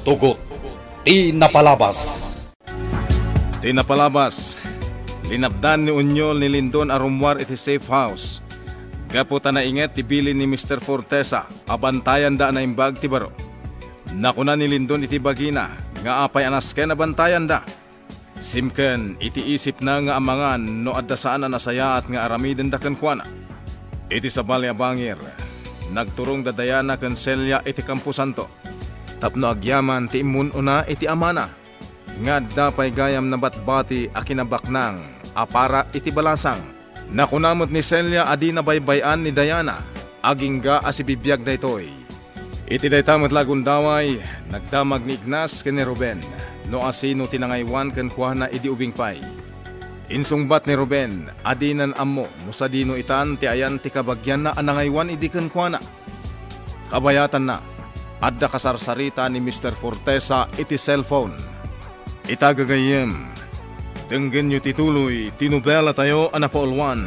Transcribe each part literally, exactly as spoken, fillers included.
Tugot ti napalabas. Ti napalabas, linapdan ni Onyol ni Lindon a rummuar iti safe house. Gapu ta nainget ti bilin ni Mister Fortesa a bantayanda a naimbag ti baro. Nakuna ni Lindon iti bagina nga apay a nasken a bantayanda. Simken iti isipna nga amangan no adda saan a nasayaat nga aramidenda kenkuana. Iti sabali a bangir, nagturong da Diana ken Celia iti kamposanto tapno agyaman ti immun-una iti amana nga adda pay gayam nabatbati a kinabaknang a para iti balasang. Nakuna met ni Celia a dina baybay-an ni Diana, agingga a sibibiag daytoy. Iti dayta met la a gundaway, nagdamag ni Ignas ken ni Ruben no asino ti nangaywan kenkuana idi ubing pay. Insungbat ni Ruben a dinan ammo no sadino itan ti ayan ti kabagianna a nangaywan idi kenkuana. Kabayatanna, adda kasarsarita ni Mister Fortesa iti cellphone. Ita gagayyem, denggenyo ti tuloy ti nobelatayo a napauluan,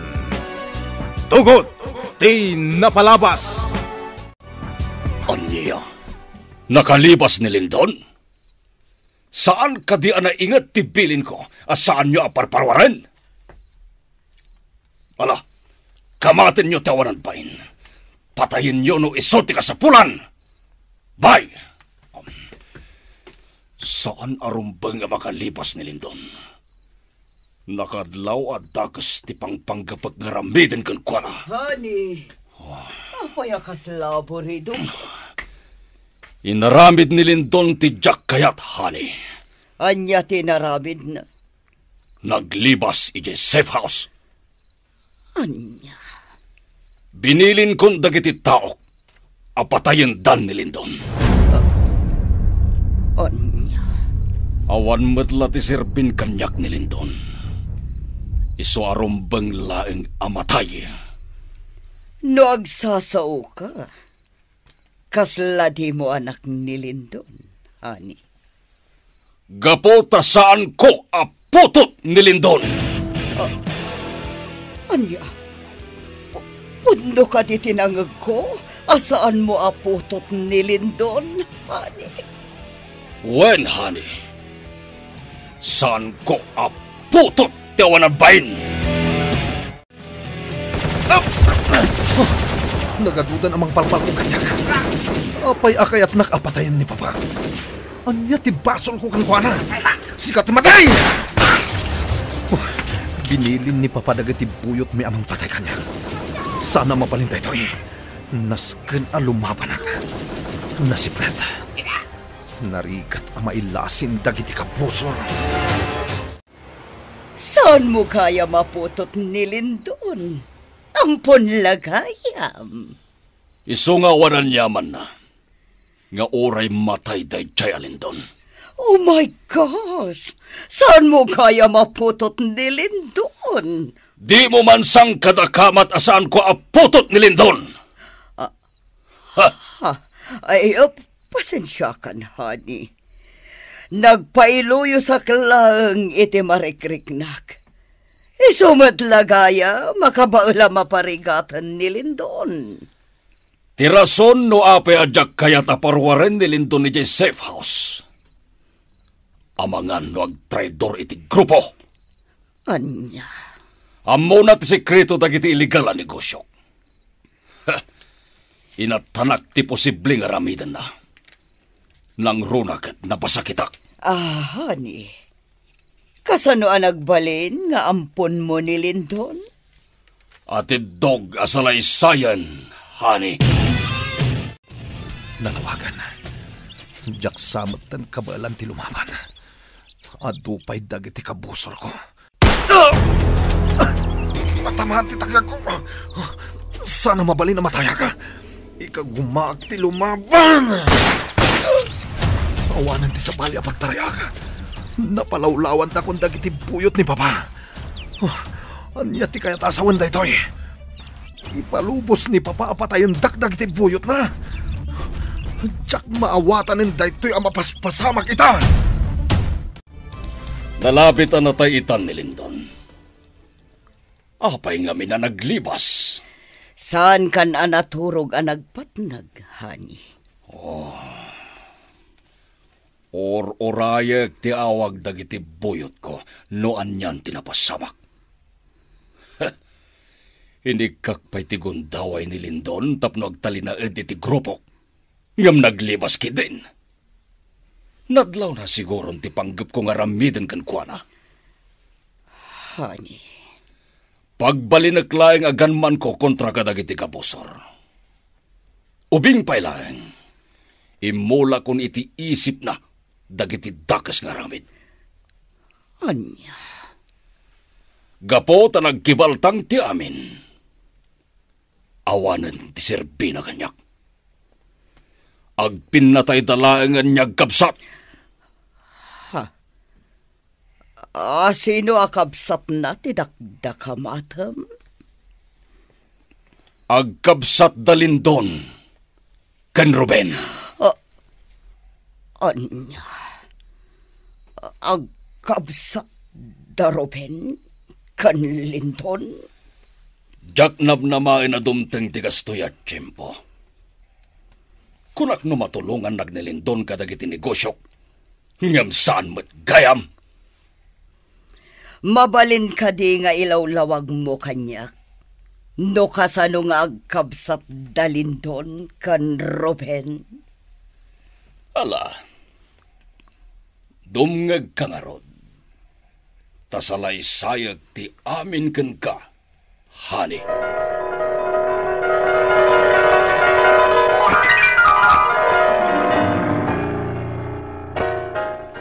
Tugot ti Napalabas. Ania? Nakalibas ni Lindon? Saan kadi a nainget ti bilinko a saanyo a parparuaren? Ala, kamatenyo ti awanan bain. Patayenyo no isu ti kasapulan. Bay! Saan a rumbeng a makalibas ni Lindon. Nakaadlaw a dakes ti pangpanggepek nga aramiden kenkuana. Honey, apay a kasla aburidok? Inaramid ni Lindon ti diak kayat, honey. Ania ti inaramidna? Naglibas idiay safe house. Ania? Binilinkon dagiti taok a patayendan ni Lindon. Ania? Awan met la ti serbin kaniak ni Lindon. Isu a rumbeng laeng a matay. No agsasaoka, kasla dimo anak ni Lindon, honey. Gapu ta saanko a putot ni Lindon. Ah, ania? Pu-, pudno kadi ti nangegko a saanmo a putot ni Lindon, honey? Wen, honey. Saanko a putot ti awanan bain. Oops! Nagadudan a mangpalpalko kaniak. Apay a kayatnak a patayen ni Papa? Ania ti basolko kenkuana? Sika ti matay! Binilin ni Papa dagiti buyotmi a mangpatay kaniak. Saan a mabalin daytoy. Nasken a lumabanak. Nasipnget. Narigat a mailasin dagiti kabusor. Saanmo gayam a putot ni Lindon? Ampon la gayam. Isu nga awan aniamanna nga uray matay daydiay a Lindon. Oh my gosh! Saanmo gayam a putot ni Lindon? Dimo man sangkad a kamat a saanko a putot ni Lindon! Ah, ha! Ha, ay, uh, pasensiakan, honey. Nagpailuyosak laeng iti marikriknak. Isu met la gayam a kabaelam a parigaten ni Lindon. Ti rason no apay a diak kayat a paruaren ni Lindon idiay safe house. Amangan no agtraidor iti grupo. Ania? Ammona ti sekreto dagiti illegal a negosyo. Ha! Inattanak ti posible nga aramidenna. Nangruna ket napasakitak. Ah, honey. Kasano a nagbalin nga amponmo ni Lindon? Atiddog a salaysayan, honey. Nalawagan. Diak sa metten kabaelan ti lumaban. Adu pay dagiti kabusorko. Ah! Ah! Natamaan ti taknakko. Saan a mabalin a matayak. Ikagumaak ti lumaban. Awanen ti sabali a pagtarayak. Napalawlawantakon dagiti buyot ni Papa. Ah, ania ti kayat a sawen daytoy? Ipalubos ni Papa a patayendak dagiti buyotna. Diak maawatanen daytoy a mapaspasamak ita. Nalabit a natay itan ni Lindon. Apay ngamin a naglibas? Saankan a naturog a nagpatnag, honey. Oh. Ur-urayek ti awag dagiti buyotko no anian ti napasamak. Inikkak pay ti gundaway ni Lindon tapno agtalinaed iti grupok, ngem naglibas ketdin. Nadlawna siguron ti panggepko nga aramiden kenkuana. Honey. Pagbalinek laeng a ganmanko kontra kadagiti kabusor. Ubing pay laeng, immulakon iti isipna dagiti dakes nga aramid. Ania? Gapu ta nagkibaltang ti amin, awanen ti serbina kaniak. Agpinnatayda laengen nga agkabsat. Ha? A, sino a kabsatna ti dakdakamatem? Agkabsat da Lindon ken Ruben. A, ania? Agkabsat da Ruben ken Lindon? Diak namnamaen a dumteng ti kastoy a tiempo. Kunak no matulongannak ni Lindon kadagiti negosiok, ngem saan met gayam. Mabalin kadi nga ilawlawagmo kaniak no kasano nga agkabsat da Lindon ken Ruben? Ala, dumngegka ngarud, ta salaysayek ti amin kenka. Honey.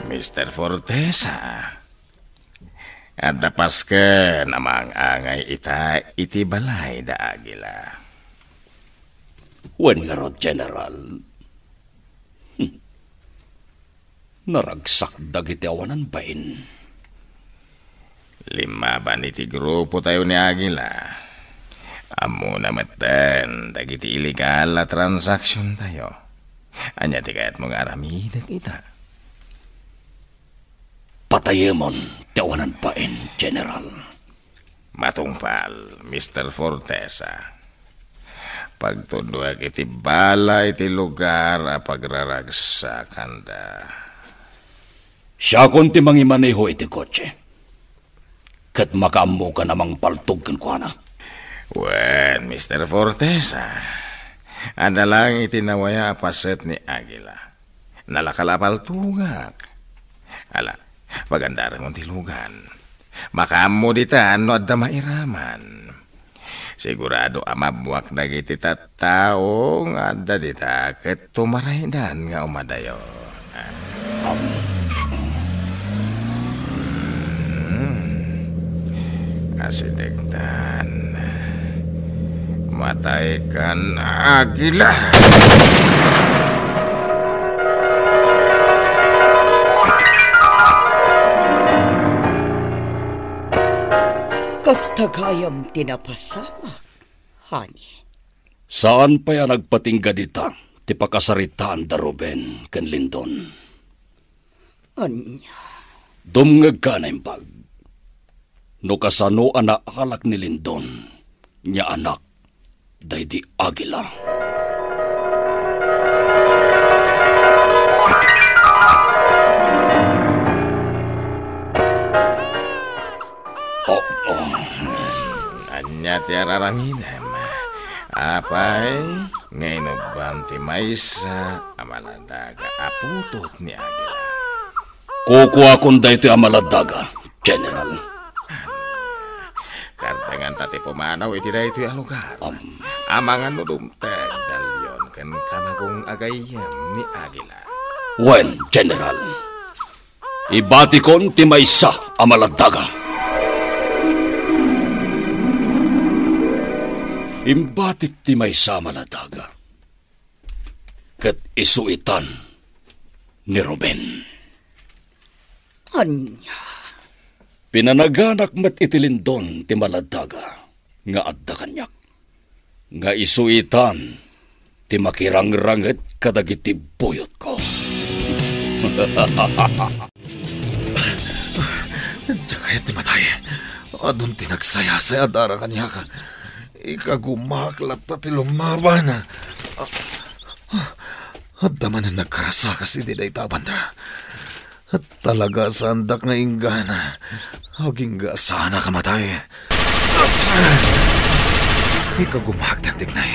Mister Fortesa, adda pasken a maang-angay ita iti balay da Aguila. Wen ngarud, General. Hmm. Naragsak dagiti awanan bain. Limmaban iti grupotayo ni Aguila. Ammona metten dagiti illegal a transaksiontayo. Ania ti kayatmo nga aramidek ita? Patayemon ti awanan bain, General. Matungpal, Mister Fortesa. Pagtuddoek iti bala iti lugar a pagraragsakanda. Siakon ti mangimaneho iti kotse. Ket makaammokan a mangpaltog kenkuana. Wen, Mister Fortesa, adda laeng iti nawaya a paset ni Aguila. Nalaka la a paltogak. Ala, pagandarengon ti lugan. Makaammo ditan no adda mairaman. Sigurado a mabbuak dagiti tattao nga adda dita ket tumaraydan nga umadayo. Hmm. Asidegtan. Mataykan, Aguila! Kasta gayam ti napasamak, honey. Saan pay a nagpatingga dita ti pakasaritaan da Ruben ken Lindon. Ania? Dumngegka a naimbag. No kasano a naalak ni Lindon nga anak daydi Aguila. Oh, oh. Ania ti araramidem? Apay, nga inubbam ti maysa a maladaga a putot ni Aguila. Kukuakon daytoy a maladaga, General. Kartengan ta ti pumanaw iti daytoy a lugar. Am. Amangan no dumteg, Dalion, ken Kamagong a gayyem ni Aguila. Wen, General. Ibatikon ti maysa a maladaga. Imbatik ti maysa a maladaga. Ket isu itan ni Ruben. Ania? Pinanaganak met iti Lindon ti maladaga nga adda kaniak, nga isu itan ti makirangranget kadagiti buyotko. Diak kayat ti matay. Adun ti nagsayasayadara kaniak. Ikagumaak latta ti lumaban. Adda manen nagkarasakas iti dayta a banda. Talaga saandak nga inggana. Agingga saanak a matay. Ikagumak ti agtiknay.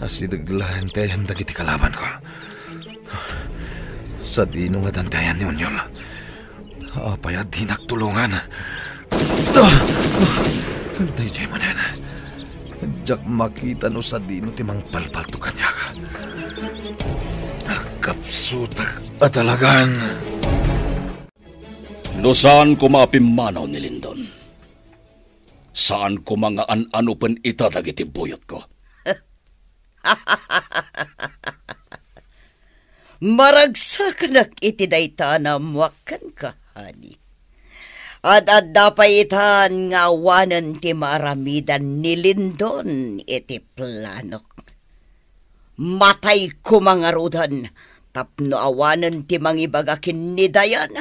Asideg laeng ti ayan dagiti kalabanko. Sadino ngatan ti ayan ni Onyol? Apay a dinak tulongan? Ah! Daydiay manen. Diak makita no sadino ti mangpalpalto kaniak. Agkapsutak a talagan. No saan koma a pimmanaw ni Lindon, saan koma nga an-anopen ita dagiti buyotko. Maragsakanak iti dayta a naammoak kenka, honey. Ad-adda pay itan nga awanen ti maaramidan ni Lindon iti planok. Matay koma ngaruden tapno awanen ti mangibaga ken ni Dayan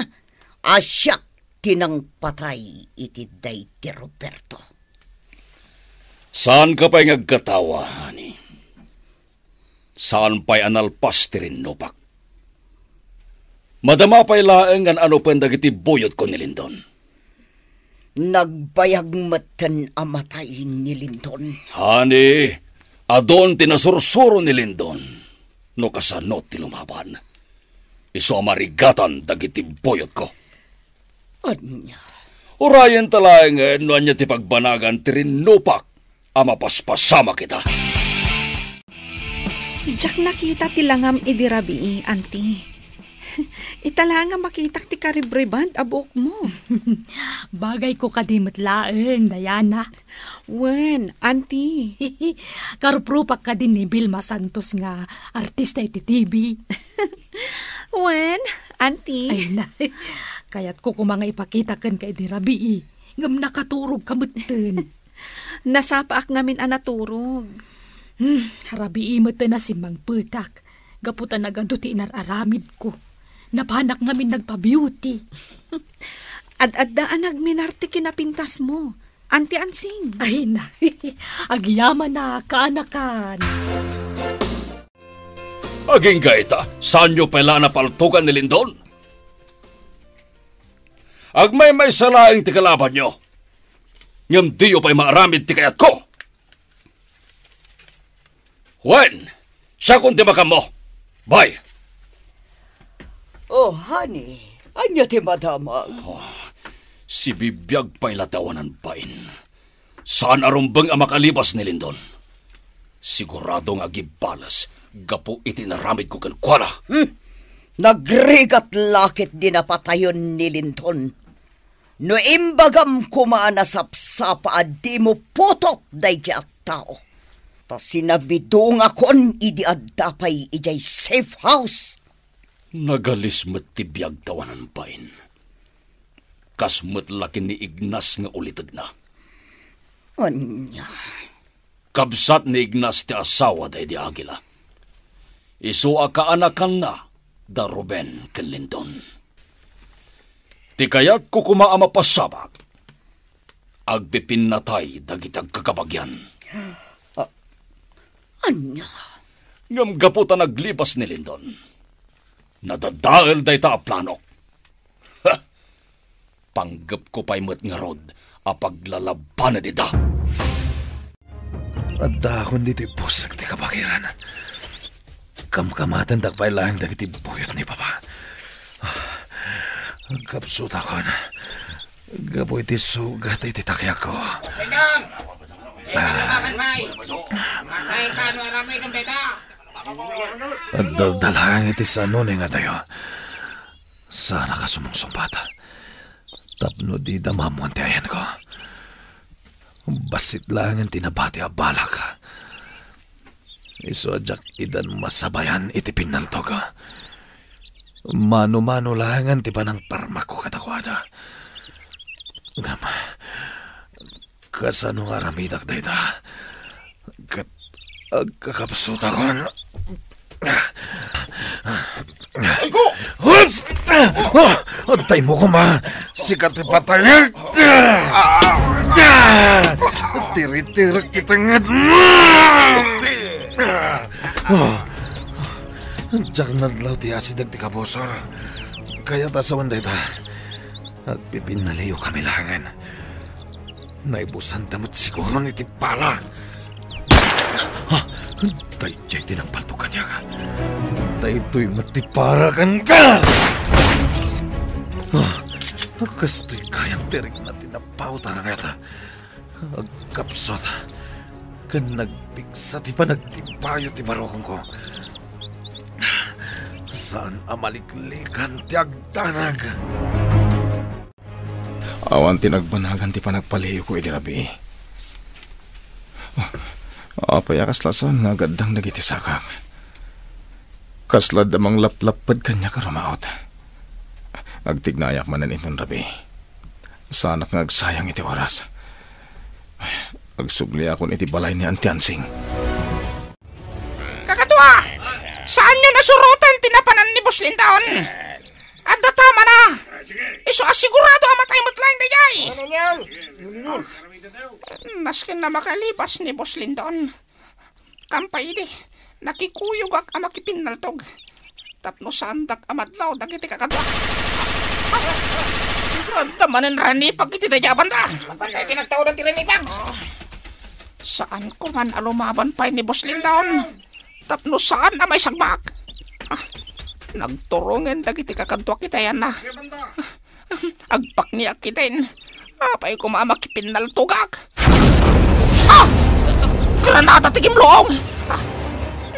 a siak ti nangpatay iti daydi Roberto. Saanka pay nga agkatawa, honey. Saan pay a nalpas ti rinnupak. Madama pay laeng nga an-anopen dagiti buyotko ni Lindon. Nagbayag metten a matay ni Lindon. Honey, adun ti nasursuro ni Lindon. No kasano ti lumaban, isu a marigatan dagiti buyotko. Ania? Urayenta laengen no ania ti pagbanagan ti rinnupak a mapaspasamak ita. Diak nakita ti langam idi rabii, Auntie. Ita laeng a makitak ti karibriband a buokmo. Bagayko kadi met laeng, Diana. Wen, Auntie. Karuprupak kadi ni Vilma Santos nga artista iti T V. Wen, Auntie. Ay, na. Kayatko koma nga ipakita kenka idi rabii, ngem nakaturogka metten. Nasapaak ngamin a naturog. Hmm, rabii metten a simmangpetak, gapu ta nagadu ti inar-aramidko. Napanak ngamin nagpa-beauty. Ad-adda a nagminar ti kinapintasmo, Auntie Ansing. Ay, na. Agyamanak, kaanakan. Agingga ita, saanyo pay la a napaltogan ni Lindon? Agmaymaysa laeng ti kalabanyo, ngem diyo pay maaramid ti kayatko. Wen, siakon ti makammo. Bye. Oh, honey, ania ti madamag? Oh, sibibiag pay la ti awanan bain. Saan a rumbeng a makalibas ni Lindon. Sigurado nga agibales gapu iti inaramidko kenkuana. Hmm. Nagrigat la ketdi napatayen ni Lindon. No imbagam koma a nasapsapa a dimo putok daydiay a tao, ta sinabidongakon idi adda pay idiay safe house. Nagalis met ti biag ti awanan bain. Kas met la ken ni Ignas nga ulitegna. Ania? Kabsat ni Ignas ti asawa daydi Agila. Isu a kaanakanna da Ruben ken Lindon. Ti kayatko koma a mapasabak, agpipinnatay dagiti agkakabagian. A-, ania? Ngem gapu ta naglibas ni Lindon, nadadael dayta a planok. Ha! Panggepko pay met ngarud a paglalabanen ida. Addaakon ditoy pusek ti kabagiran. Kamkamatendak pay laeng dagiti buyot ni Papa. Ah, agkapsutakon. Gapu iti sugat iti takiakko. Ah. Adda laeng iti sanuni nga dayo. Saanak a sumungsungbat. Tapno dida maammuan ti ayanko. Bassit laengen ti nabati a balak. Isu a diak idan masabayan iti pinnaltog. Mano-mano laengen ti panangparmakko kadakuada. Ngem, kasano nga aramidak dayta? Ket agkakapsutakon. Ay ko! Oops! Ah! Adtaymo koma! Sika ti patayek! Ah! Tiritirek ti tengngedmo! Ah! Diak nadlaw ti asideg ti kabusor. Kayat a sawen dayta. Agpipinnaliyokami laengen. Naibusanda met siguron iti para. Ha? Daydiay ti nangpaltog kaniak. Daytoy met ti para kenka! Ha? Kastoy gayam ti rikna ti napawta nga kayata. Agkapsut ken nagpigsa ti panagtimpayo ti barukongko. Saan a maliklikan ti agdanag. Awan ti nagbanagan ti panagpaliyokko idi rabii. Apay a kasla saan nga agaddang dagiti sakak? Kasla adda manglaplapped kaniak a rumaot. Agtignayak manen inton rabii. Saanak nga agsayang iti oras. Agsubliakon iti balay ni Auntie Ansing. Kakadua! Saanyo nasuroten ti napanan ni Boss Lindon? Adda tamana! Isu a sigurado a matay met laeng daydiay! Nasken a makalibas ni Boss Lindon. Kampay idi, nakikuyogak a makipinnaltog. Tapno saandak a madlaw dagiti kakadua. Adda manen ranipag iti daydiay a banda. Mapantay ti nagtaudan ti ranipag. Saanko man a lumaban pay ni Boss Lindon. Tapno saan a maisagbaak. Ah, nagturongen dagiti kakaduak iti ayanna. Agpakniak ketdin. Apay koma a makipinnaltogak. Ah! Granada ti kimluong! Ah!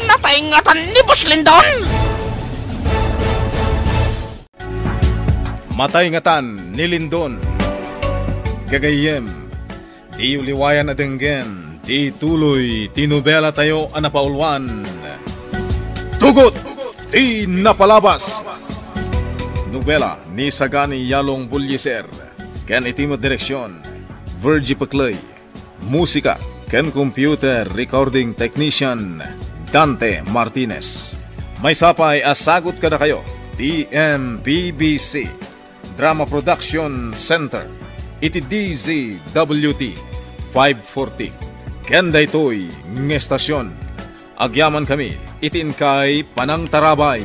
Natay ngatan ni Boss Lindon! Matay ngatan ni Lindon. Gagayyem, diyo liwayan a denggen ti tuloy ti nobelatayo a napauluan, Tugot ti Napalabas. Nobela ni Sagani Yalong Bullieser, ken iti met direksion, Virgie Pecley. Musika ken computer recording technician, Dante Martinez. Maysa pay a sagut kadakayo ti M P B C Drama Production Center iti D Z W T five forty. Ken daytoy nga estasion, agyamankami iti inkay panangtarabay.